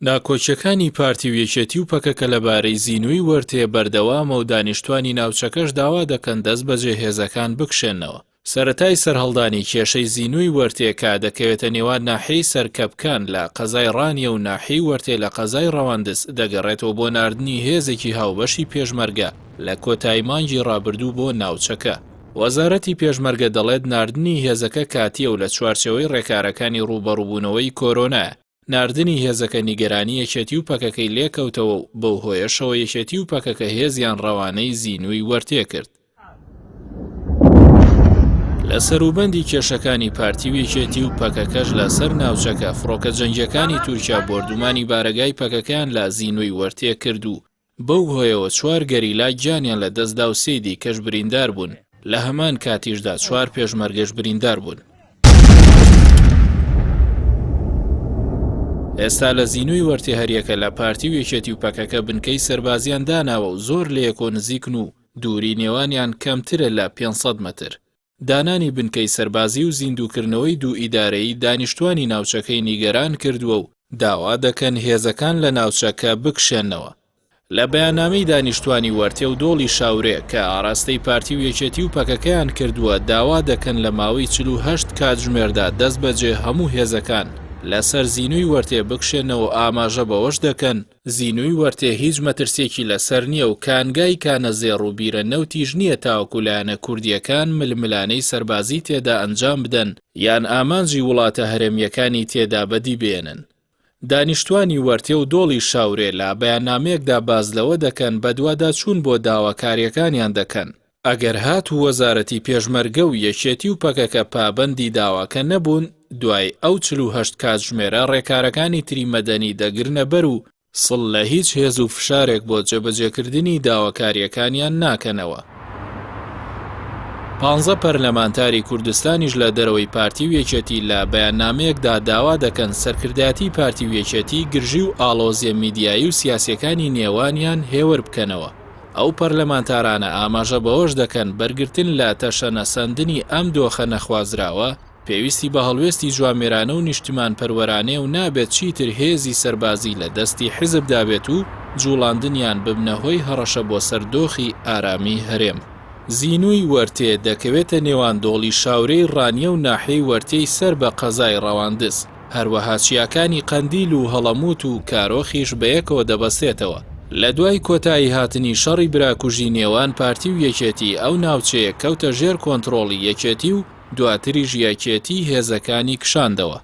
ناکۆکیەکانی پارتی و یەکێتی و پەکەکە لەبارەی زینووی وەرتێ بەردەوامە و دانیشتوانی ناوچەکەش داوا دەکەن دەستبەجێ هێزەکان بکشێنەوە. سەرەتای سەرهەڵدانی کێشەی زینووی وەرتێ کە دەکەوێتە نێوان ناحیەی سەرکەپکان لە قەزای ڕانیە و ناحیەی وەرتێ لە قەزای ڕەواندز دەگەڕێتەوە بۆ ناردنی هێزێکی هاوبەشی پێشمەرگە لە کۆتایی مانگی ڕابردوو بۆ ناوچەکە. وەزارەتی پێشمەرگە دەڵێت ناردنی هێزەکە کاتییە و لە چوارچێوەی ڕێکارەکانی ڕووبەڕووبوونەوەی کۆرۆنایە. ناردنی هێزەکە نیگەرانی یەکێتی و پەکەکەی لێکەوتەوە و بەو هۆیەشەوە یەکێتی و پەکەکە هێزیان ڕەوانەی زینووی وەرتێ کرد. لە سەروبەندی کێشەکانی پارتی و یەکێتی و پەکەکەش لە سەر ناوچەکە، فڕۆکە جەنگییەکانی تورکیا بۆردومانی بارەگای پەکەکەیان لە زینووی وەرتێ کرد و بەو هۆیەوە چوار گەریلا گیانیان لە دەستدا و سێی دیکەش بریندار بوون، لە هەمان کاتیشدا چوار پێشمەرگەش بریندار بوون. ئێستا لە زینووی وەرتێ هەریەکە لە پارتی و یەکێتی و پەکەکە بنکەی سەربازیان داناوە و زۆر لەیەکۆ نزیکن و دووری نێوانیان کەمترە لە 500 مەتر. دانانی بنکەی سەربازی و زیندووکردنەوەی دوو ئیدارەیی دانیشتوانی ناوچەکەی نیگەران کردووە و داوا دەکەن هێزەکان لە ناوچەکە بکشێنەوە. لە بەیاننامەی دانیشتوانی وەرتێ و دۆڵی شاورێ کە ئاراستەی پارتی و یەکێتی و پەکەکەیان کردووە داوا دەکەن لە ماوەی 48 کاتژمێردا دەستبەجێ هەموو هێزەکان لەسەر زینووی وەرتێ بکشێنەوە و ئاماژە بەوەش دەکەن زینووی وەرتێ هیچ مەترسییەکی لەسەر نییە و کانگای کانەزێڕ و بیرە نەوتیش نییە تاوەکو لایەنە کوردییەکان ململانێی سەربازی تێدا ئەنجام بدەن یان ئامانجی وڵاتە هەرێمییەکانی تێدا بەدی بێنن. دانیشتوانی وەرتێ و دۆڵی شاورێ لە بەیاننامەیەکدا باس لەوە دەکەن بەدواداچوون بۆ داواکارییەکانیان دەکەن، ئەگەر هاتوو وەزارەتی پێشمەرگە و یەکێتی و پەکەکە پابەندی داواکە نەبوون، دوای ئەو 48 کاتژمێرە ڕێکارەکانی تری مەدەنی دەگرنە بەر و سڵ لە هیچ هێز و فشارێک بۆ جێبەجێکردنی داواکارییەکانیان ناکەنەوە. پانزە پەرلەمانتاری کوردستانیش لە دەرەوەی پارتی و یەکێتی لە بەیاننامەیەکدا داوا دەکەن سەرکردایەتی پارتی و یەکێتی گرژی و ئاڵۆزیە میدیایی و سیاسیەکانی نێوانیان هێور بکەنەوە. ئەو پەرلەمانتارانە ئاماژە بەوەش دەکەن بەرگرتن لە تەشەنەسەندنی ئەم دۆخە نەخوازراوە پێویستی بە هەڵوێستی جوامێرانە و نیشتیمانپەروەرانەیە و نابێت چیتر هێزی سەربازی لە دەستی حیزبدا بێت و جوڵاندنیان ببنە هۆی هەڕەشە بۆ سەر دۆخی ئارامی هەرێم. زینووی وەرتێ دەکەوێتە نێوان دۆڵی شاورێی ڕانیە و ناحیەی وەرتێی سەر بە قەزای ڕەواندز. هەروەها چیاکانی قەندیل و هەڵەمووت و کارۆخیش بەیەکەوە دەبەستێتەوە. لە دوای کۆتایی هاتنی شەڕی براکوژی نێوان پارتی و یەکێتی ئەو ناوچەیە کەوتە ژێر کۆنتڕۆڵی یەکێتی و دواتریش یەکێتی هێزەکانی کشاندەوە.